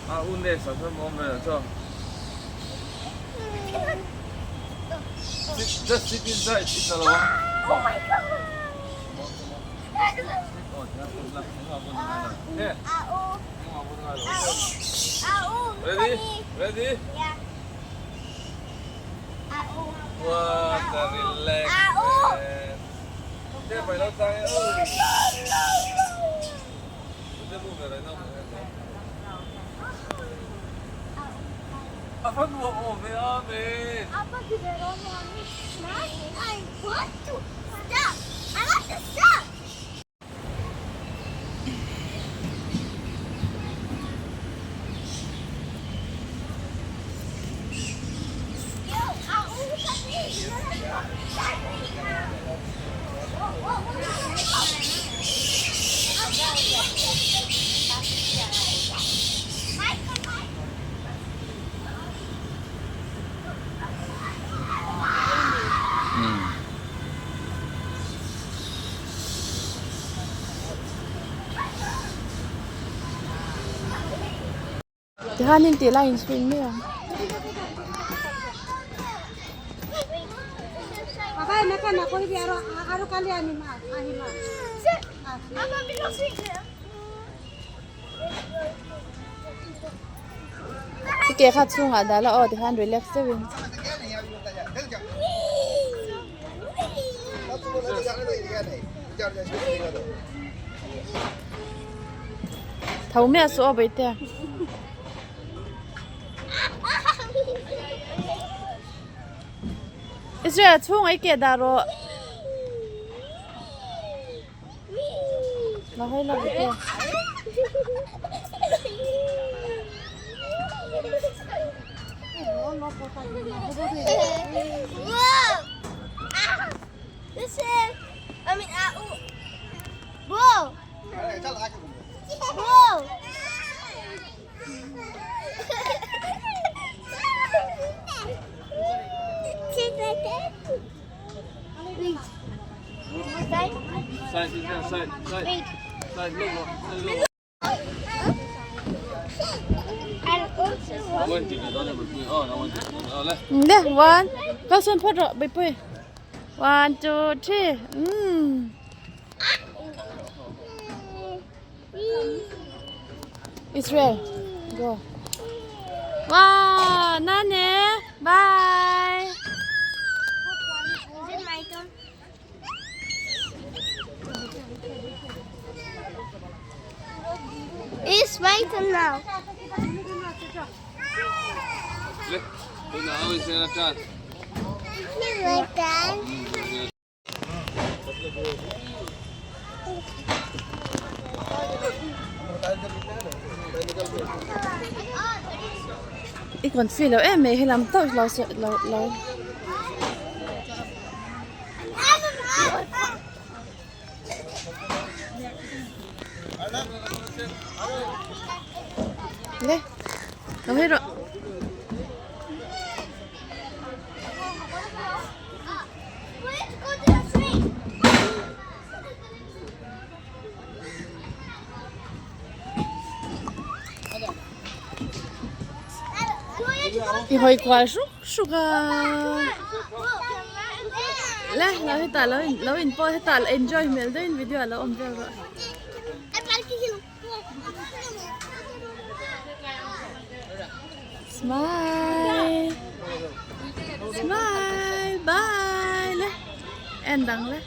A u next ah chuan awm ve lo chaw. Sit, just sit inside, i tla lo a. Oh my god! Sit on, hian put la, engmah put a ngai lo. Here, engmah put a ngai lo. Ready? Ready? Yeah. What a relax man. Te pai lo tang e. I want to stop. I want to stop. Tikhanin tih lai in swing mai ang. I ke kha chhungah dah la aw tikhan relax deuhin. Tho miah suh aw Bawitea. Israel chhungah i ke dah rawh. Lo hawi la Bawitea. This is, I mean, whoa. Whoa. Wait. Side. Side, side, side. Wait. Side, look, look. Le one kal sawn phawt rawh Bawipuii one two three umm Israel go wow nane bye. Is it my turn? It's my turn now. It's my turn. I confi lo em mai helam tauh lo lo lo. Le lo hei rawh. I hawi kual hruk hruk a le lo hetah lo in lo in pawh hetah enjoy hmel deuhin video a lo awm vel rawh. Smile smile bye le en dang le.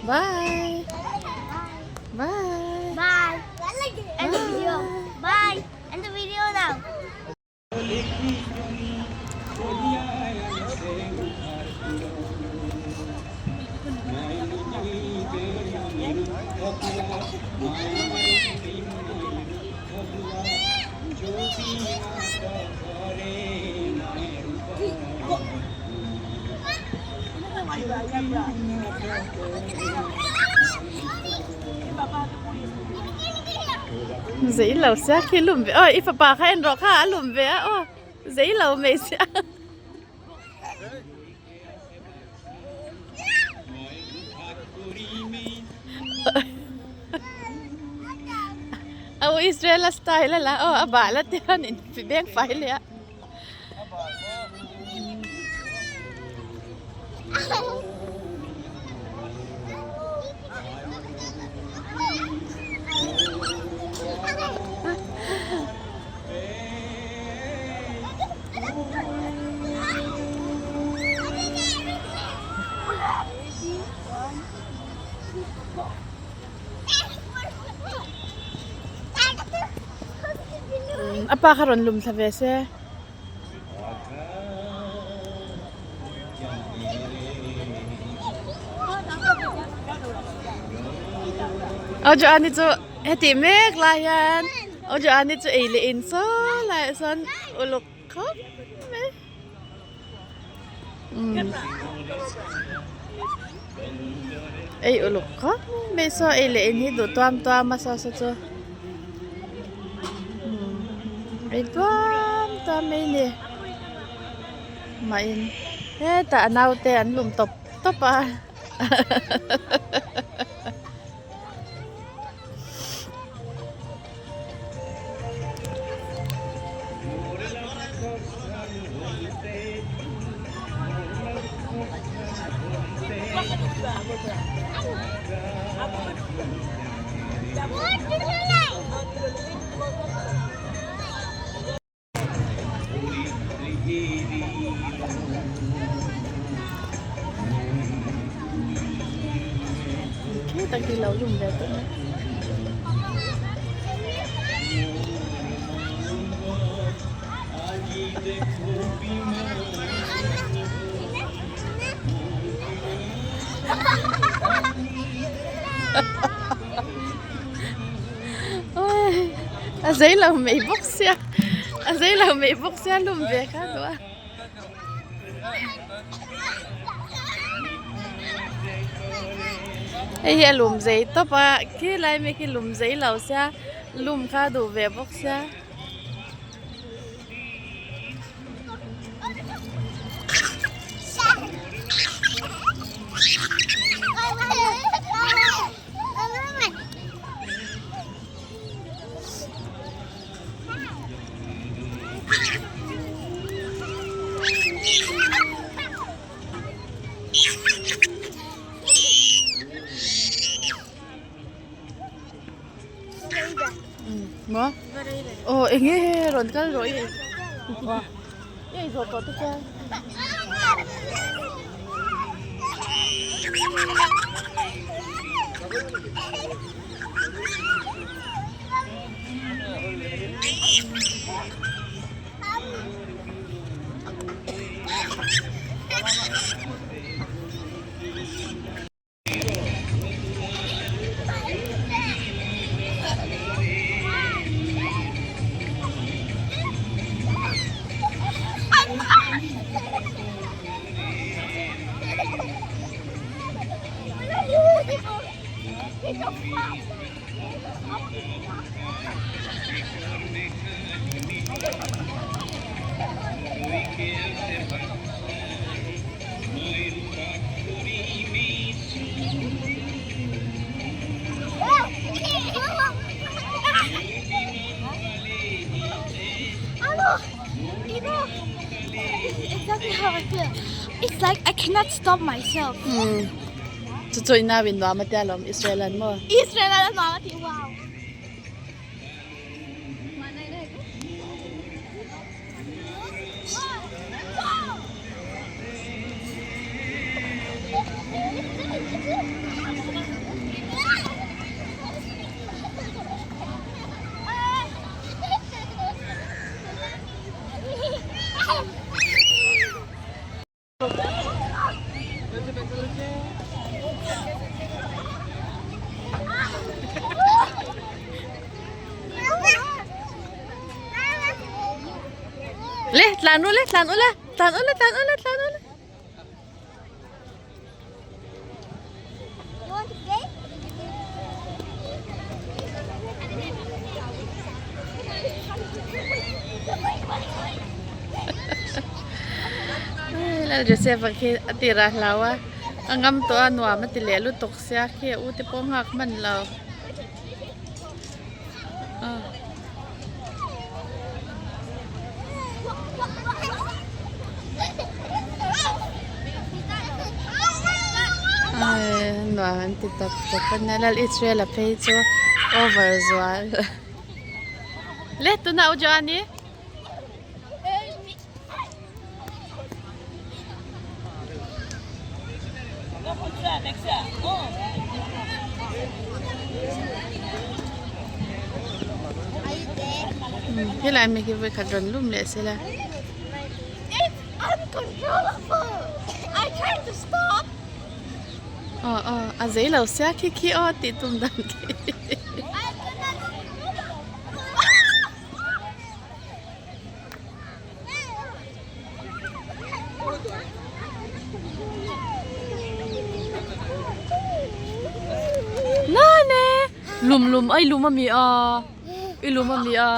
Bye. Bye. Bye. End the video. Bye. End the video now. Zei lo sia khi lum ve oi i fapa kha en rawh kha a lum ve a aw zei lo mai sia. Au Israel a style a la aw a bah la te hian in beng fai leh a. A pa kha rawn lum thla ve se. Aw Joanne chu heti mek lai hian aw Joanne chu ei leh in saw laiah sawn uluk khawp mai. Ei uluk khawp mai saw ei leh in hi duh tuam tuam a saw saw chu ei tuam tuam mai a ni mahin hetah a naute an lum tawp tawp a. Khi tak hi lo lum ve tawh mai. A zei lo mai bawk sia a zei lo mai bawk sia lum ve kha duh a. Hei hi a lum zei tawp a khi lai mi khi lum zei lo sia lum kha duh ve bawk sia. Maw? Aw eng nge he rawn kal rawh i i ei zawh tawh te chuan. know, you know, this is exactly how I feel. It's like I cannot stop myself. Hmm. Chu chu ina win nuam a tia lawm Israel an maw? Israel an nuam a ti wow. Le tlan ule tlan ule tlan ule tlan ule tlan ule. You want to play? Lal Joseph a khi a tir a hlau a a ngam tawh a nuam a ti leh lutuk sia khi a u te pawh nghak hman lo. Nuam an ti tawp tawp a nia lal Israel a phei chu over zual le tunah u Joani. Helai mi khi vawikhat rawn lum leh se la. It's uncontrollable. I tried to stop. Aw aw a zei lo sia khi khi aw tih tum dan khi. I cannot. Nane lum lum ai lum ami a i lum ami a.